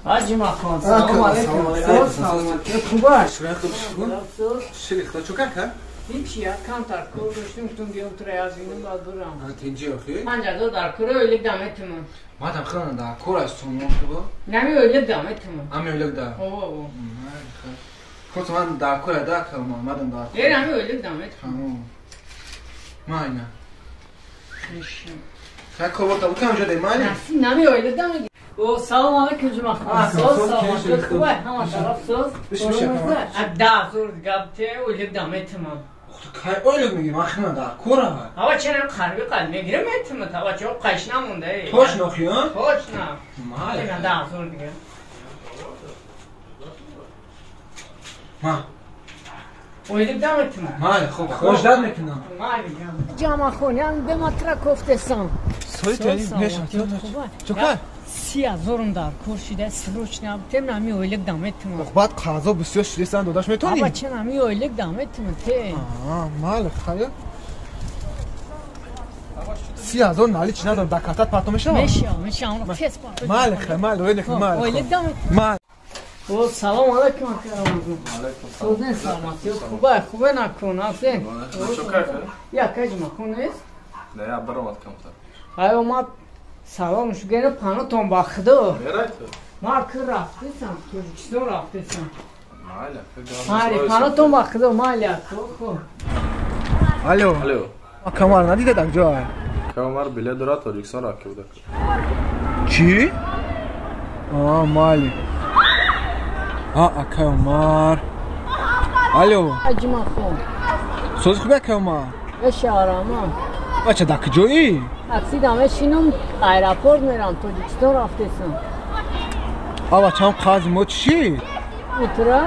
Ҳаҷи Махон, салом алейкум. Хубаш? Ширихта чӯ кард? Ҳеч як камтар кор доштем, гуфтам биём тура аз бинам, баъд бурам. Тинҷи охи? 5000 дар кор ойлик дам метумам. Мадам хеле дар кор аст сомон хубо? Нами ойлик дам метумам. Ами ойлик да. О. Хуб ман дар кор да калма, мадам дар кор. Э, нами ойлик дам метумам. Майна. Хай кор та букам ҷо де майна. Нами ойлик дам. О, салом алейкум Ҷумахон. Соз, саломат. Хубай, ҳама тараф соз. Да, зур гап те ойлик дам метумам. Кай ойлик мегирам, ман хеле дар корам. Ава ченам қарби қад мегирам метумам, ава чо қайш намонда. Точно хиён? Точно. Майна. Да, зур дига. Ма. Ойлик дам метумам. Майна, хуб, хождат мекунам. Майна. Ҷамахон, ян дематра кофтесам. Сои тани мешам. Чо кар? 30 000 дар кор шида, срочно тем нами ойлик дам метумам. Баъд қарзо бисёр шудесан, додаш метонӣ? Аба чен ами ойлик дам метумам те. Аа, майли, хайр. 30 000 нали чи надорам, дар картат парто мешавам? Мешавам, мешавам, тез парто. Майли, хайр, майли, ойлик, майли. Ойлик дам метумам. Майли. О, салом алейкум ака Рамазон. Алейкум салом. Саломатӣ, хубай, хубай накун, асен. Чо кайф? Я каҷ макун нест? Не, я баромад камтар. Ай омад салом шугена панотон ба худо. Мерай ту? Ман ки рафтесам, Тоҷикистон рафтесам. Майли, майли, панотон ба худо, майли ака. Хуб. Алло. Алло. Камар надида дар ҷой? Камар билет дорад Тоҷикистон рафта буда. Чӣ? Аа, майли. А, акай Умар. Алло. Ҳаҷи Махон. Соз хуби акай Умар? Мешаварама. Бача дар куҷоӣ? Таксида мешинам, аэропорт мерам, Тоҷикистон рафтесам. А бачаам қарзи мо чӣ шид? Утра?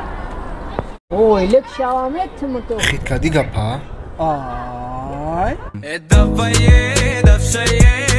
Ойлик шавам метуму то. Хит кардӣ гапа? Ай. Э, давай, давшае.